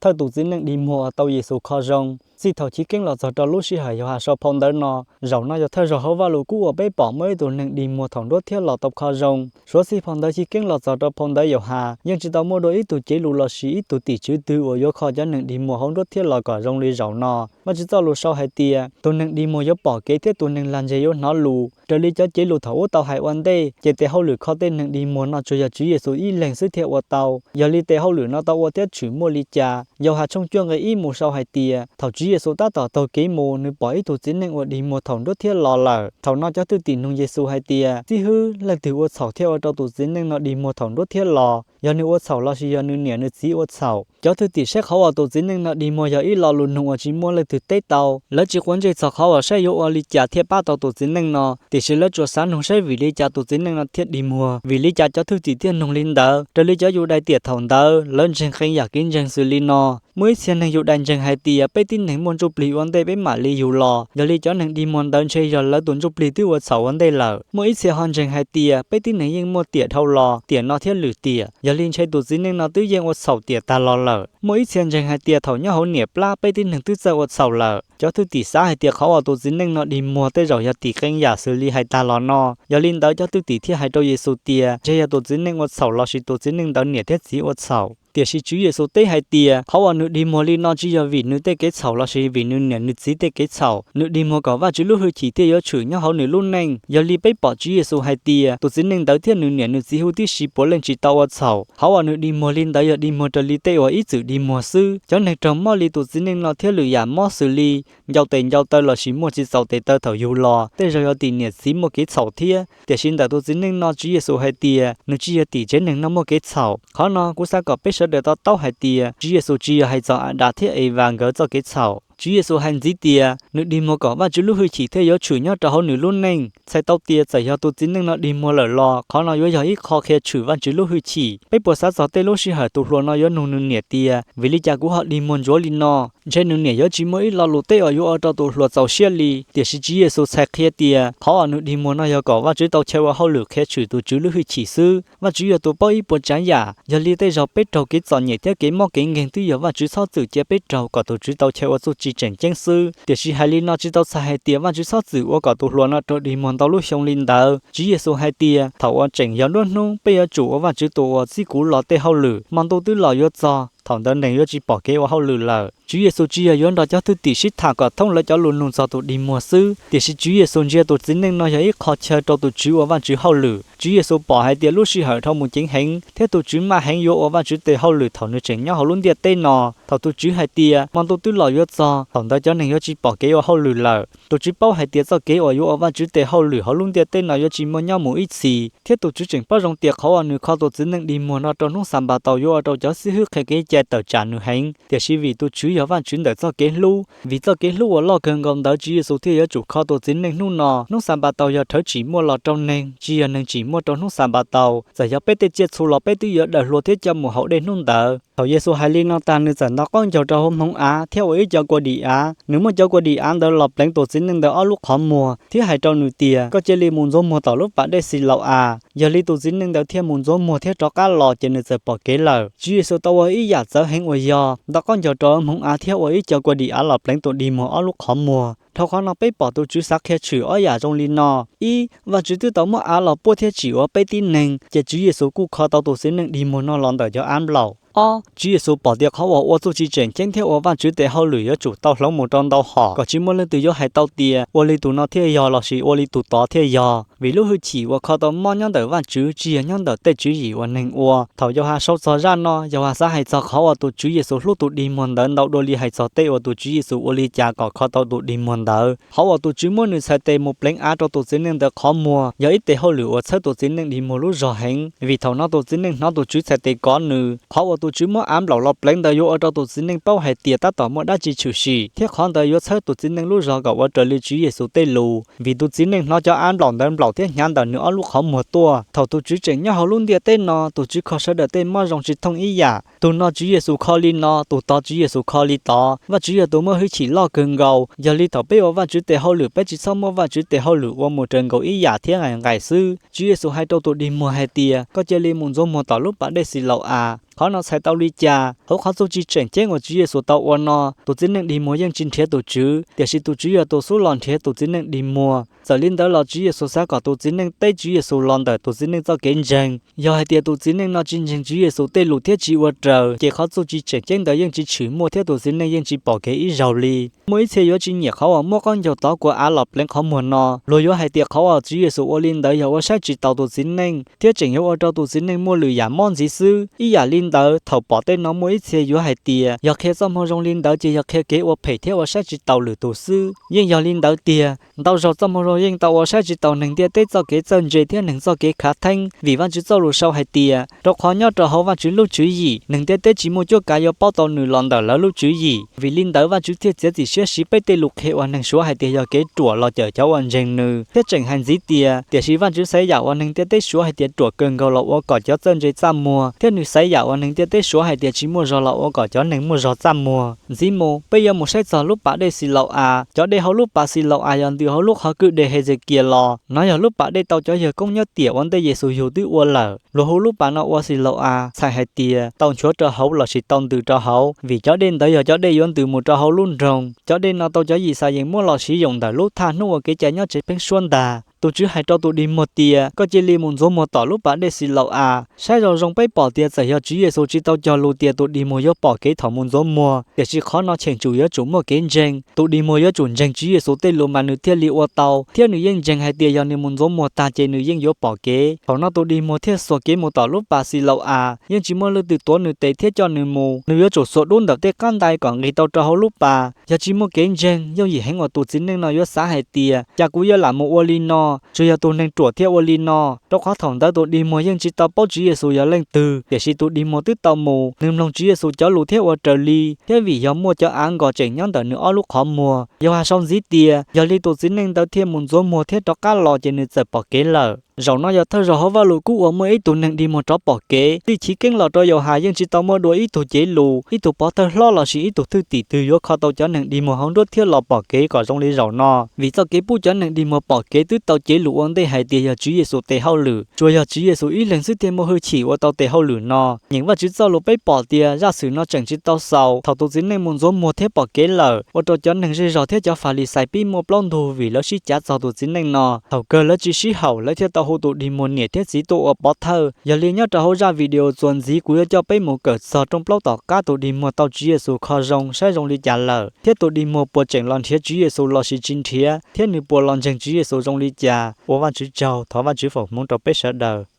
thawj tus txiv neej dig muag uas tau Yexus kho zoo. Txij thaum chiv keeb los txog rau lub sij hawm Yauhas sau phau ntawv no, zaum no yog thawj zaug hauv Vajluskub uas peb pom muaj ib tug neeg dig muag thaum nruab thiab los tau kho zoo. Suav txij phau ntawv chiv keeb los txog rau phau ntawv Yauhas yeej tsis tau muaj dua ib tug cev lus lossis ib tug tim tswv twg uas yuav kho cov neeg dig muag hauv nruab thiab los kom zoo li zaum no. Vajtswv txoj lus sau hais tias tus neeg dig muag yuav pom kev thiab tus neeg lag ntseg yuav hnov lus. Raws li cov cev lus thaum ub tau hais ua ntej, ces tes hauj lwm kho tej neeg dig muag no tsuas yog Tswv Yexus ib leeg xwb thiaj ua tau. Yog li tes hauj lwm no tau ua thiab tshwm muaj li cas? Yauhas tshooj cuaj nqe ib mus sau hais tias, thaum Tswv Yexus tab tom taug kev mus, nws pom ib tug txiv neej uas dig muag thaum nruab thiab los lawm. Thaum no cov thwj tim nug Yexus hais tias, Txib hwb, leej twg ua txhaum thiaj ua rau tus txiv neej no dig muag thaum nruab thiab los? Yog nws ua txhaum lossis yog nws niam nws txiv ua txhaum? Cov thwj tim saib qhov uas tus txiv neej no dig muag yog ib lo lus nug uas tsis muaj leej twg teb tau. Lawv tsis quav ntsej txog qhov uas saib yuav ua li cas thiaj pab tau tus txiv neej no, tiam sis lawv tsuas xav nug saib vim li cas tus txiv neej no thiaj dig muag, vim li cas cov thwj tim thiaj nug li ntawd. Raws li cov Yudais tiam thaum ntawd, lawv ntseeg qee yam kev ntseeg xws li no: muaj ib txhia neeg Yudais ntseeg hais tias peb tib neeg muaj ntsuj plig ua ntej peb mam li yug los, yog li cov neeg dig muag ntawd ntshe yog lawv tus ntsuj plig twb ua txhaum ua ntej lawm. Muaj ib txhia ho ntseeg hais tias peb tib neeg yeej muaj tiam dhau los, tiam no thiab lwm tiam, yog li ntshe tus txiv neej no twb yeej ua txhaum tiam tag los lawm. Muaj ib txhia ntseeg hais tias thaum nyob hauv niam plab peb tib neeg twb txawj ua txhaum lawm. Cov thwj tim xav hais tias qhov uas tus txiv neej no dig muag tej zaum yog tim qee yam xws li hais tag los no, yog li ntawd cov thwj tim thiaj hais rau Yexus tias ntshe yog tus txiv neej ua txhaum lossis tus txiv neej ntawd niam thiab txiv ua txhaum. Tiam sis Tswv Yexus teb hais tias qhov uas nws dig muag li no tsis yog vim nws tej kev txhaum lossis vim nws niam nws txiv tej kev txhaum, nws dig muag kom Vajtswv lub hwj chim thiaj yuav tshwm nyob hauv nws lub neej. Yog li peb pom Tswv Yexus hais tias tus txiv neej ntawd thiab nws niam nws txiv huv tib si puav leej tsis tau ua txhaum. Qhov uas nws dig muag li ntawd yog dig muag raws li tej uas ib txwm dig muag xwb. Cov neeg raug mob li tus txiv neej no thiab lwm yam mob xws li ncau tes ncau taw lossis muaj tsis txaus tes taw thaum yug los tej zaum yog tim niam txiv muaj kev txhaum thiab. Tiam sis ntawm tus txiv neej no Tswv Yexus hais tias nws tsis yog tim tsev neeg no muaj kev txhaum. Qhov no kuv xav kom peb sawv daws to taub hais tias Tswv Yexus tsis yog hais txog Adas thiab Evas nkawd txoj kev txhaum. Tswv Yexus hais ntxiv tias nws dig muag kom Vajtswv lub hwj chim thiaj yuav tshwm nyob rau hauv nws lub neej. Txhais tau tias txawm yog tus txiv neej no dig muag lawm los qhov no yuav yog ib qho qhia tshwm Vajtswv lub hwj chim. Peb puas xav txog tej lub sij hawm tus hluas no yuav nug nws niam tias vim li cas kuv ho dig muag ntsuav li no? Ntshe nws niam yuav tsis muaj ib lo lus teb uas yuav ua rau tus hluas txaus siab li. Tiam sis Tswv Yexus txhais qhia tias qhov uas nws dig muag no yog kom Vajtswv tau chaw ua hauj lwm qhia tshwm tus Tswv lub hwj chim xwb. Vajtswv yog tus paub ib puas tsav yam, yog li tej zaug peb raug kev txom nyem thiab kev mob kev nkeeg twb yog Vajtswv txhob txwm cia peb raug kom tus Tswv tau chaw ua txuj ci tseem ceeb xwb. Tiam sis hais li no tsis tau txhais hais tias Vajtswv txhob txwm ua kom tus hluas no raug dig muag ntau lub xyoo li ntawd. Tswv Yexus hais tias thaum uas tseem yog nruab hnub peb yuav tsum ua Vajtswv tus uas txib kuv los tej hauj lwm. Hmo ntuj twb los yuav txog, thaum ntawd neeg yuav tsis pom kev ua hauj lwm lawm. Tswv Yexus tsis yog yuav nrog cov thwj tim sib tham kom thooj lawv cov lus nug txog tus dig muag xwb, tiam sis Tswv Yexus ntsia tus txiv neej no yog ib qho chaw rau tus Tswv ua Vajtswv hauj lwm. Tswv Yexus pom hais tias lub sij hawm dhau mus ceev heev thiab tus Tswv maj heev yuav ua Vajtswv tes hauj lwm thaum nws tseem nyob hauv lub ntiaj teb no. Thaum tus Tswv hais tias hmo ntuj twb los yuav txog, thaum ntawd cov neeg yuav tsis pom kev ua hauj lwm lawm. Tus Tswv paub hais tias txoj kev uas yuav ua Vajtswv tes hauj lwm hauv lub ntiaj teb no yuav tsis muaj nyob mus ib txhis, thiab tus Tswv tseem paub zoo tias qhov uas nws kho tus txiv neej dig muag no rau hnub Xanpataus yuav ua rau cov xib hwb qhia kev cai tawm tsam nws heev. Tiam sis vim tus Tswv yog Vajtswv ntawm txoj kev hlub, vim txoj kev hlub uas loj kawg nkaus ntawd Tswv Yexus thiaj yuav tsum kho tus txiv neej hnub no. Hnub Xanpataus yog rhawv tsim muaj los rau neeg, tsis yog neeg tsim muaj rau hnub Xanpataus. Txawm yog peb tej tsiaj txhu los peb twb yuav daws hlua thiab coj mus haus dej hnub ntawd. Thaum Yexus hais li no tas nws txawm nto qaub ncaug rau hauv hmoov av thiab ua ib co kua dim av. Nws muab cov kua dim av ntawd los pleev tus txiv neej ntawd ob lub qhov muag thiab hais rau nws tias, Koj cia li mus ntxuav muag tom lub pas dej Xilau-as. Yog li tus txiv neej ntawd thiaj mus ntxuav muag thiab rov qab los ces nws txawm pom kev lawm. Tswv Yexus tau ua ib yam txawv heev uas yog nto qaub ncaug rau hauv hmoov av thiab ua ib co kua dim av los pleev tus dig muag ob lub qhov muag. Dhau qhov no peb pom tus Tswv xav qhia tshwm ob yam zoo li no: ib, Vajtswv twb tau muab av los puab thiab tsim ua peb tib neeg, ces Tswv Yexus kuj kho tau tus txiv neej dig muag no los ntawm cov av nplaum. Ob, Tswv Yexus pom tias qhov uas ua txuj ci tseem ceeb thiab ua Vajtswv tes hauj lwm yuav tsum tau hloov mus rau ntau hom kom tsis muaj leej twg yuav hais tau tias ua li tus no thiaj yog lossis ua li tus tod thiaj yog, vim lub hwj chim uas kho tau mob nyob ntawm Vajtswv tsis yog nyob ntawm tej tswv yim uas neeg ua. Thaum Yauhas sau txog zaj no, Yauhas xav hais txog qhov uas tus Tswv Yexus hlub tus dig muag ntawd ntau dua li hais txog tej uas tus Tswv Yexus ua li cas kom kho tau tus dig muag ntawd. Qhov uas tus Tswv muab nws txhais tes mus pleev av rau tus txiv neej ntawd qhov muag yog ib tes hauj lwm uas txhawb tus txiv neej dig muag lub zog heev, vim thaum no tus txiv neej hnov tus Tswv txhais tes kov nws. Qhov uas tus Tswv muab av nplaum los pleev ntawd yuav ua rau tus txiv neej paub hais tias tab tom muaj dab tsi tshwm sim, thiab qhov ntawd yuav txhawb tus txiv neej lub zog kom ua raws li Tswv Yexus tej lus, vim tus txiv neej hnov cov av nplaum ntawd nplaum thiab hnyav ntawm nws ob lub qhov muag tuaj. Thaum tus Tswv tseem nyob hauv lub ntiaj teb no, tus Tswv kho sawv daws tej mob zoo tsis thooj ib yam. Tus no Tswv Yexus kho li no, tus tod Tswv Yexus kho li tod. Vajtswv yog tus muaj hwj chim loj kawg nkaus, yog li thaum peb ua Vajtswv tes hauj lwm peb tsis txhob muab Vajtswv tes hauj lwm ua mus raws nkaus ib yam thiab nqaim nqaim xwb. Tswv Yexus hais rau tus dig muag hais tias, Koj cia li mus ntxuav muag tom lub pas dej Xilau-as. Qhov no txhais tau li cas? Hauv qhov txuj ci tseem ceeb uas Tswv Yexus tau ua no, tus txiv neej dig muag yeej tsis nrhiav tus Tswv, tiam sis tus Tswv yog tus xub los nrhiav tus txiv neej dig muag. Txawm li ntawd los Tswv Yexus xav kom tus txiv neej teb Tswv Yexus los ntawm tus txiv neej txoj kev ntseeg. Yog hais tias tus txiv neej no tsis ntseeg Tswv Yexus tej lus thiab tsis ua raws, ces qhov txuj ci tseem ceeb ntawd yeej tsis tshwm muaj thiab tus txiv neej yeej tsis pom kev ib zaug li. Muaj ib txhia yuav tsis nyiam qhov uas muab qaub ncaug tov kua av los pleev qhov muag no, luag yuav hais tias qhov uas Tswv Yexus ua li ntawd yog ua saib tsis taus tus txiv neej thiab tseem yuav ua rau tus txiv neej muaj lwm yam mob ntxiv xwb. Ib yam li ntawd, thaum pom tej no muaj ib txhia yuav hais tias yog qhia txoj moo zoo li ntawd ces yog qhia kev ua phem thiab ua saib tsis taus lwm tus xwb. Yeej yog li ntawd tiag, ntau zaug txoj moo zoo yeej tau ua saib tsis taus neeg ntiaj teb txoj kev txawj ntse thiab neeg txoj kev khav theeb, vim Vajtswv txoj lus sau hais tias, rau qhov nyob rau hauv Vajtswv lub tswv yim, neeg ntiaj teb tsis muaj cuab kav yuav paub tau nws los ntawm lawv lub tswv yim. Vim li ntawd Vajtswv thiaj txiav txim siab siv peb tej lus qhia uas neeg suav hais tias yog kev ruam los cawm cov uas ntseeg nws, thiab tseem hais ntxiv tias, tiam sis Vajtswv xaiv yam uas neeg ntiaj teb suav hais tias ruam kawg nkaus los ua kom cov txawj ntse txaj muag, thiab nws xaiv yam uas neeg ntiaj teb suav hais tias tsis muaj zog los ua kom cov neeg muaj zog txaj muag. Ntxiv mus, peb yuav mus saib txog lub pas dej Xilau-as. Cov dej hauv lub pas Xilau-as yog ntws hauv lub qhov kwj deg Hesekias los. Nov yog lub pas dej tau cov yawg koob nyob tiam ua ntej Yexus yug twb ua lawm. Luag hu lub pas no ua Xilau-as txhais hais tias tau nchuav rau hauv lossis tau ntws rau hauv, vim cov dej ntawd yog cov dej yuav ntws mus rau hauv lub nroog. Cov dej no tau cov Yixalayees muab los siv yoom ntawm lub thaj hnub ua kev cai nyob tsev pheeb suab ntag. Tus Tswv hais rau tus dig muag tias, koj cia li mus ntxuav muag tom lub pas dej Xilau-as. Saib zoo zoo peb pom tias txawm yog Tswv Yexus tsis tau cog lus tias tus dig muag yuav pom kev thaum mus ntxuav muag, tiam sis qhov no cheem tsum yuav tsum muaj kev ntseeg. Tus dig muag yuav tsum ntseeg Tswv Yexus tej lus mas nws thiaj li ua tau, thiab nws yeej ntseeg hais tias yog nws mus ntxuav muag tag ces nws yeej yuav pom kev. Thaum no tus dig muag thiaj xuas kev mus tom lub pas Xilau-as, yeej tsis muaj leej twg tuav nws tes thiab coj nws mus. Nws yuav tsum xuas dub ntawm tej qab ntais kom nqis tau rau hauv lub pas. Yog tsis muaj kev ntseeg, yooj yim heev uas tus txiv neej no yuav xav hais tias, cas kuv yuav lam mus ua li no, tsuas yog tus neeg ruam thiaj ua li no. Rau qhov thaum ntawd tus dig muag yeej tsis tau paub Tswv Yexus yog leej twg, tiam sis tus dig muag twb tau mus, nws mloog Tswv Yexus cov lus thiab ua raws li, thiab vim yog muaj cov av nkos tseem nyob ntawm nws ob lub qhov muag. Yauhas sau ntxiv tias, yog li tus txiv neej ntawd thiaj mus ntxuav muag thiab rov qab los ces nws txawm pom kev lawm. Zaum no yog thawj zaug hauv Vajluskub uas muaj ib tug neeg dig muag rov pom kev. Txij chiv keeb los rau Yauhas yeej tsis tau muaj dua ib tug cev lus, ib tug pov thawj hlob lossis ib tug thwj tim twg yuav kho tau cov neeg dig muag hauv nruab thiab los pom kev kom zoo li zaum no, vim txoj kev pub cov neeg dig muag pom kev twb tau cev lus ua ntej hais tias yog Tswv Yexus tes hauj lwm. Tsuas yog Tswv Yexus ib leeg xwb thiaj muaj hwj chim ua tau tes hauj lwm no. Nyeem Vajtswv txoj lus peb pom tias zaj xwm no tseem tsis tau xaus thaum tus txiv neej mus ntxuav muag thiab pom kev lawm, ua rau cov neeg zej zog thiab cov Falixais pib muaj plaub ntug vim lawv sib cav txog tus txiv neej no. Thaum kawg lawv tsis sib haum, lawv thiaj tau hu tus dig muag niam thiab txiv tuaj ua pov thawj. Yog li nyob rau hauv zaj video txuas ntxiv kuv yuav coj peb mus kawm txog rooj plaub tom qab tus dig muag tau Tswv Yexus kho zoo saib zoo li cas lawm, thiab tus dig muag puas tseem los nrhiav Tswv Yexus lossis tsis nrhiav, thiab nws puas los ntseeg Tswv Yexus zoo li cas. Ua Vajtswv tsaug, thov Vajtswv foom hmoov rau peb sawv daws.